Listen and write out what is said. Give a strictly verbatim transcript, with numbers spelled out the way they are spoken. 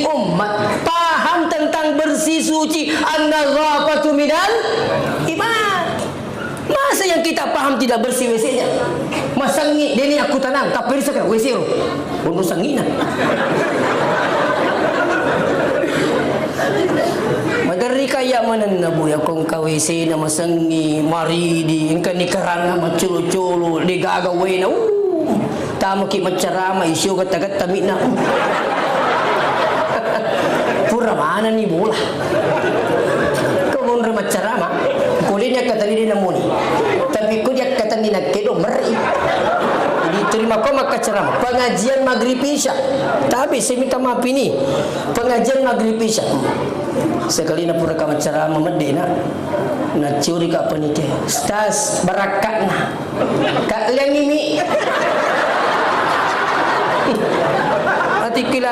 Ummat paham tentang bersih suci, an-nadhafatu minal iman. Masa yang kita paham tidak bersih W C-nya? Masengi, deni aku tenang, tapi ini sekarang W C ro. Bono sengina. Maderri kaya manenna, Bu, ya, kongka W C-na masengi, maridi, engka ni keranna maculu-culu, degaga wena. Uh. Tamaki maccarama, isio getta-getta mi'na. Pura manani bola. Ko monro maccarama, ko de' ni akkatenni de' namuni. Tapi ko diakkatenni nakke do merri. Diterima ko makkacarama. Pengajian maghrib isya. Tapi saya minta maaf ini. Pengajian maghrib isya. Sekalina pura ka maccarama medde na. Nacuri ka panike. Stas barakkatna. Kak liang ini. Ati kila